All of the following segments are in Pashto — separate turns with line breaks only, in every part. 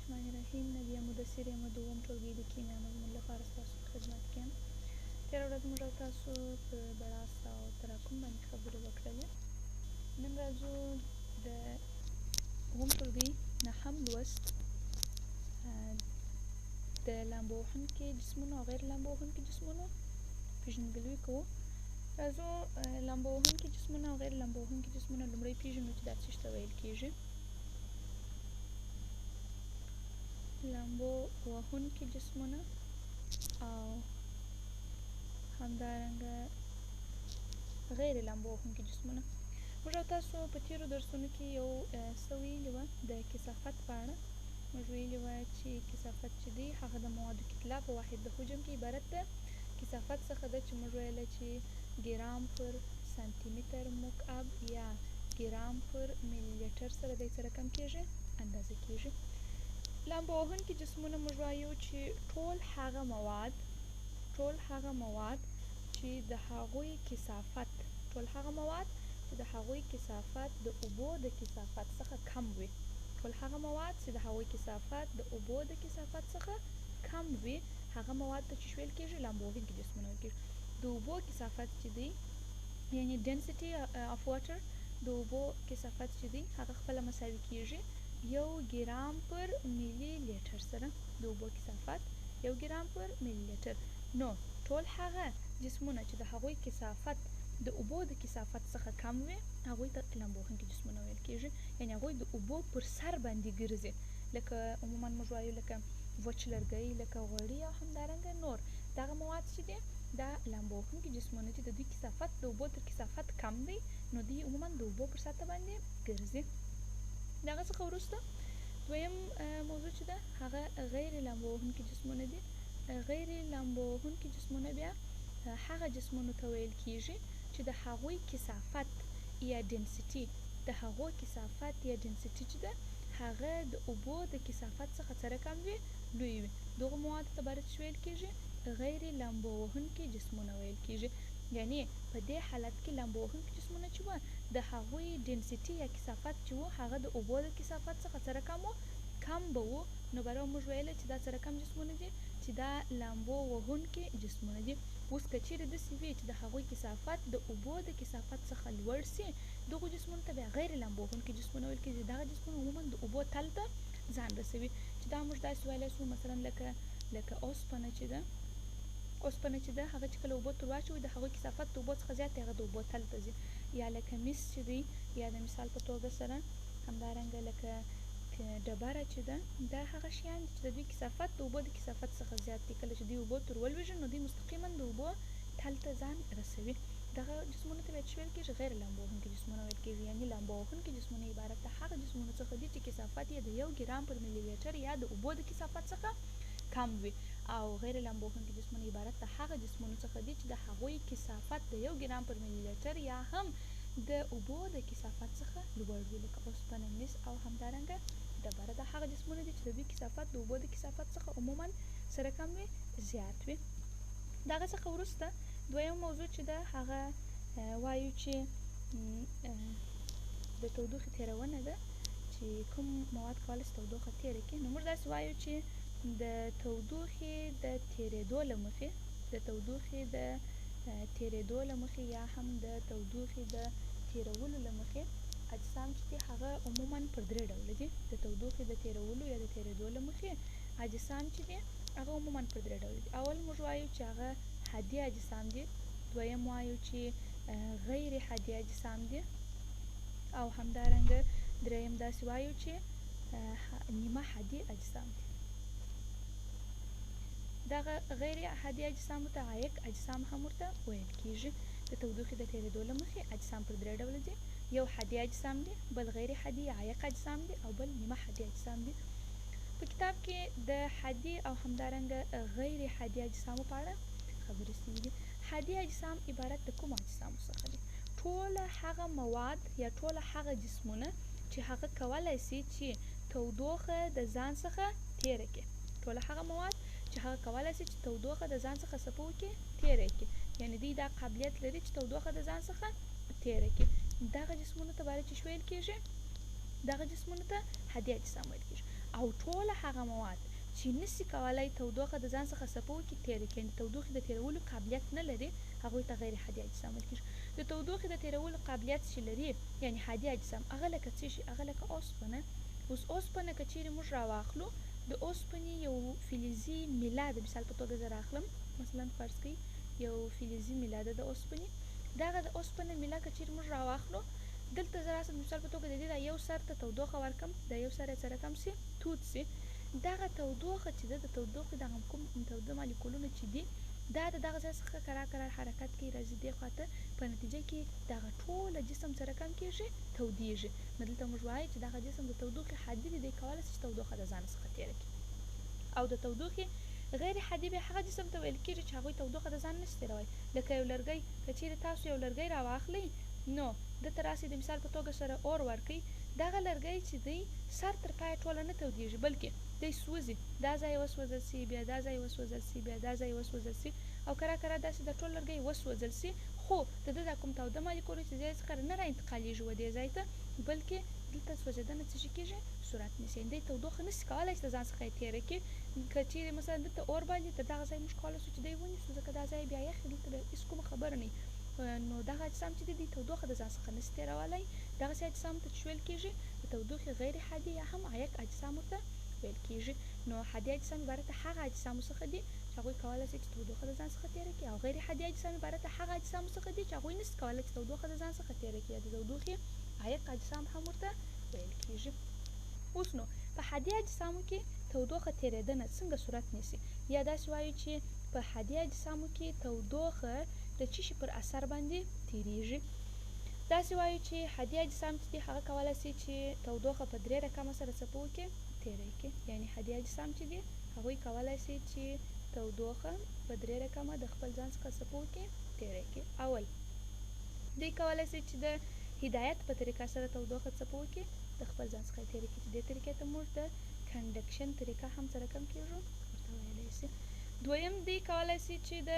الرحمن الرحیم نبیه مدثر یم د اووم ټولګي د کیمیا مضمون لپاره ستاسو په خدمت کې یم. تېره ورځ موږ او تاسو په بړاس او تراکم باندې خبرې وکړلې. نن راځو د اووم ټولګي نهم لوست د لامبو وهونکي جسمونو او غیر لامبو وهونکي جسمونو پېژندګلوي کوو. راځو لامبو وهونکي جسمونه او غیر لامبو وهونکي جسمونه لومړی پېژنو چې دا څه ته ویل کېږي. لامبو وهونکي جسمونه او همدارنګه غیر لامبو وهونکي جسمونه. موږ او تاسو په تیرو درسونو کې یو څه ویلي وه د کثافت په اړه. موږ ویلي وه چې کثافت چې دی هغه د موادو کتله په واحد د حجم کې عبارت ده کثافت څخه ده، چې موږ ویله چې ګرام پر سانتي متر مکعب یا ګرام پر ملي لیټر سره دی څه رقم کیږي، اندازه کیږي. لامبو وهونکي جسمونه موږ وایو چې ټول هغه مواد، ټول هغه مواد چې د هغوی کثافت، ټول هغه مواد چې د هغوی کثافت د اوبو د کثافت څخه کم وي، ټول هغه مواد چې د هغوی کثافت د اوبو د کثافت څخه کم وي هغه مواد ته چې ویل کیږي لامبو وهونکي جسمونه ویل کیږي. د اوبو کثافت چې دی یعنی density of water، د اوبو کثافت چې دی هغه خپله مساوي کیږي 1 ګرام پر ملي لیټر سره. د اوبو کثافت 1 ګرام پر ملي لیټر. نو ټول هغه جسمونه چې د هغوی کثافت د اوبو د کثافت څخه کم وي هغوی ته لامبو وهونکي جسمونه ویل کیږي، یعنی هغوی د اوبو پر سر باندې ګرځي، لکه عموما موږ وایو لکه وچ لرګی، لکه غوړي او همدارنګه نور. دغه مواد چې دي دا لامبو وهونکي جسمونه چې د دوی کثافت د اوبو تر کثافت کم دی، نو دوی عموما د اوبو پر سطح باندې ګرځي. د هغه څخه وروسته دویم موضوع چې ده هغه غیر لامبو وهونکي جسمونه دي. غیر لامبو وهونکي جسمونه بیا هغه جسمونو ته ویل کیږي چې د هغوی کثافت یا density، د هغو کثافت یا density چې ده هغه د اوبو د کثافت څخه څه رقم وي، لوی وي. دغو موادو ته باره څه ویل کیږي؟ غیر لامبو وهونکي جسمونه ویل کیږي. یعنی په دې حالت کې لامبو وهونکي جسمونه چې وه د هغوی density یا کثافت چې وو هغه د اوبو د کثافت څخه څه رقم وو، کم به وو. نو باره موږ ویل چې دا څه رقم جسمونه دي، چې دا لامبو وهونکي جسمونه دي. اوس که چیرې داسې وي چې د هغوی کثافت د اوبو د کثافت څخه لوړ سي، دغو جسمونو ته بیا غیر لامبو وهونکي جسمونه ویل کیږي. دغه جسمونه عموما د اوبو تل ته ځان رسوي، چې دا موږ داسې ویلی سو مثلا لکه لکه اوسپنه چې ده، اوسپنه چې ده هغه چې کله اوبو ته واچوي د هغوی کثافت د اوبو څخه زیات دی، هغه د اوبو تل ته ځي. یا لکه مس چې دی، یا د مثال په توګه سره همدارنګه لکه ډبره چې ده، دا هغه شیان دي چې د دوی کثافت د اوبو د کثافت څخه زیات دی. کله چې دوی اوبو ته ولوېږي نو دوی مستقیما د اوبو تل ته ځان رسوي. دغه جسمونو ته بیا څه ویل کیږي؟ غیر لامبو وهونکي جسمونه ویل کیږي. یعنی لامبو وهونکي جسمونه عبارت د هغه جسمونو څخه دي چې کثافت یې د 1 ګرام پر ملي لیټر یا د اوبو د کثافت څخه کم وي، او غیر لامبو وهونکي جسمونه عبارت د هغه جسمونو څخه دي چې د هغوی کثافت د 1 ګرام پر ملي لیټر یا هم د اوبو د کثافت څخه لوړ وي، لکه اوسپنه، مس او همدارنګه ډبره. دا هغه جسمونه دي چې د دوی کثافت د اوبو د کثافت څخه عموما سره کم وي، زیات وي. د هغه څخه وروسته دویم موضوع چې ده هغه وایو چې د تودوخې تېرونه ده، چې کوم مواد کولی شي تودوخه تېره کړي. نو موږ داسې وایو چې د تودوخې د تېرېدو له مخې، د تودوخې د تېرېدو له مخې یا هم د تودوخې د تېرولو له مخې اجسام چې دي هغه عموما پر درې ډوله دي. د تودوخې د تېرولو یا د تېرېدو له مخې اجسام چې دي هغه عموما پر درې ډوله دي. اول موږ وایو چې هغه حادي اجسام دي، دویم وایو چې غیر حادي اجسام دي، او همدارنګه دریم داسې وایو چې نیمه حادي اجسام دي. دغه غیر حادي اجسامو ته عایق اجسام هم ورته ویل کیږي. د تودوخې د تېرېدو له مخې اجسام پر درې ډوله دي، یو حادي اجسام دي، بل غیر حادي یا عایق اجسام دي، او بل نیمه حادي اجسام دي. په کتاب کې د حادي او همدارنګه غیر حادي اجسامو په اړه خبرې شوې دي. حادي اجسام عبارت د کومو اجسامو څخه دي؟ ټوله هغه مواد یا ټوله هغه جسمونه چې هغه کولی سي چې تودوخه د ځان څخه تېره کړي، ټوله هغه مواد چې هغه کولی سي چې تودوخه د ځان څخه څه وکړي، تېره کړي، یعنی دوی دا قابلیت لري چې تودوخه د ځان څخه تېره کړي. دغه جسمونو ته باره چې ویل کیږي؟ دغه جسمونو ته حادي اجسام ویل کیږي. او ټوله هغه مواد چې نسي کولای تودوخه د ځان څخه څپه وکړي تیره کړي، یعنې د تودوخې د تیرولو قابلیت نه لري، هغوی ته غیر حادي اجسام ویل کیږي. د تودوخې د تیرولو قابلیت چې لري یعنې حادي اجسام هغه لکه څه شي؟ هغه لکه اوسپنه. اوس اوسپنه که چیرې موږ راواخلو د اوسپنې یو فلزي میله د مثال په توګه زه راخلم، مثلا فرض کړئ یو فلزي میله ده د اوسپنې، دغه د اوسپنې میله که چیرې موږ راواخلو دلته زه راسم د مثال په توګه د دې دا یو سر ته تودوخه ورکم، دا یو سر یې څه رقم سي تود سي، دغه تودوخه چې ده د تودوخې دغه کوم تاوده مالیکولونه چې دي دا د دغه ځای څخه کرار کرار حرکت کوي راځي دې خواته، په نتیجه کې دغه ټوله جسم څه رقم کیږي تودیږي. نو دلته موږ وایو چې دغه جسم د تودوخې حادي دی، دی کولی شي چې تودوخه د ځانه څخه تیره کړي. او د تودوخې غیر حادي بیا هغه جسم ته ویل کیږي چې هغوی تودوخه د ځان نشي تیرولی، لکه یو لرګی، که چیرې تاسو یو لرګی راواخلئ نو ده ته راسئ د مثال په توګه سره اور ورکړئ، دغه لرګی چې دی سر تر پایه ټوله نه تودیږي بلکې دی سوځي، دا ځای وسوځل سي، بیا دا ځای وسوځل سي، بیا دا ځای وسوځل سي او کرار کرار داسې دا ټول لرګی وسوځل سي، خو د ده دا کوم تاوده مالیکولونه چې ځای څخه نه را انتقالیږي و دې ځای ته، بلکې دلته سوځېدنه څه شي کیږي صورت نیسي، یعنې دی تودوخه نشي کولای چې د ځان څخه یې تیره کړي. که چیرې مثلا دلته اور بل تر دغه ځای موږ کولای شو چې دی ونیسو، ځکه دا ځای بیا یخ دلته بیا هیڅ کومه خبره نه. نو دغه اجسام چې دي دوی تودوخه د ځان څخه نشي تیرولی، دغسې اجسامو ته چې ویل کیږي د تودوخې غیر حادي یا هم عایق اجسام ورته ویل کیږي. نو حادي اجسام عبارت هغه اجسامو څخه دي چې هغوی کولای شي چې تودوخه د ځان څخه تیره کړي، او غیر حادي اجسام عبارت هغه اجسامو څخه دي چې هغوی نشي کولای چې تودوخه د ځان څخه تیره کړي، یا د تودوخې عایق اجسام هم ورته ویل کیږي. اوس نو په حادي اجسامو کې تودوخه تیریدنه څنګه صورت نیسي، یا داسې وایو چې په حادي اجسامو کې تودوخه د څه شي پر اثر باندې تیریږي؟ داسې وایو چې حادي اجسام چې دي هغه کولای شي چې تودوخه په درې رقمه سره څپو کې تیری کړي، یعنې حادي اجسام چې دي هغوی کولای شي چې تودوخه په درې رقمه د خپل ځان څخه څپو کې تیری کړي. اول دوی کولای شي چې د هدایت په طریقه سره تودوخه څپو کې د خپل ځان څخه تیری کړي، چې دې طریقې ته موږ د کنډکشن طریقه هم څه رقم کیږو ورته ویلی شي. دویم دوی کولای شي چې د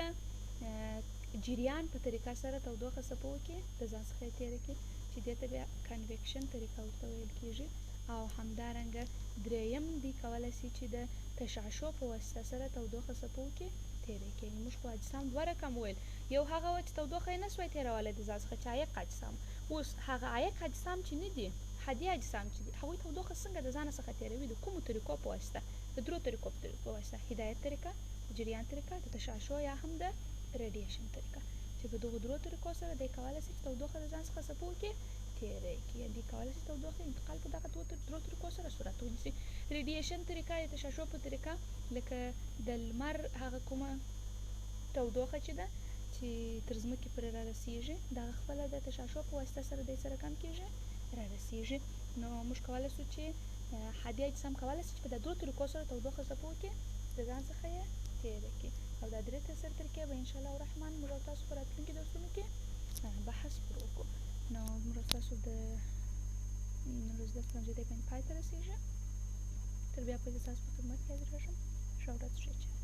جریان په طریقه سره تودوخه څپو کې د ځان څخه تیره کړي، چې دې ته بیا کنویکشن طریقه ورته ویل کیږي. او همدارنګه دریم دوی کولای شي چې د تشعشع په واسطه سره تودوخه څپو کې تیره کړي. یعنې موږ خو اجسام دوه رقم وویل، یو هغه و چې تودوخه یې نه سوای تیرولی د ځان څخه چې عایق اجسام، اوس هغه عایق اجسام چې نه دي حادي اجسام چې دي هغوی تودوخه څنګه د ځانه څخه تیروي؟ د کومو طریقو په واسطه؟ د درو طریقو په واسطه، هدایت طریقه، جریان طریقه، د تشعشع یا هم د ریډیشن طریقه، چې په دغو درو طریقو سره دی کولای شي چې تودوخه د ځان څخه څپو کې تیری کړي، یعنې دی کولای شي تودوخه انتقال په دغه درو طریقو سره صورت ونیسي. ریډیشن طریقه یا تشعشع په طریقه لکه د لمر هغه کومه تودوخه چې ده چې تر ځمکې پورې رارسیږي، دغه خپله د تشعشع په واسطه سره دی څه رقم کیږي رارسیږي. نو موږ کولای شو چې حادي اجسام کولای شي چې په دا درو طریقو سره تودوخه څپو کې د ځان څخه یې تیره کړي. او دا درې سره طریقې به انشاءالله الرحمن موږ او تاسو په راتلونکي درسونو کې بحث پر وکړو. نو موږ او تاسو د نن ورځې درس په همدې باندې پای ته رسیږي. تر بیا پورې ستاسو په خدمت کې حاضرېږم. ښه ورځ، ښې چارې.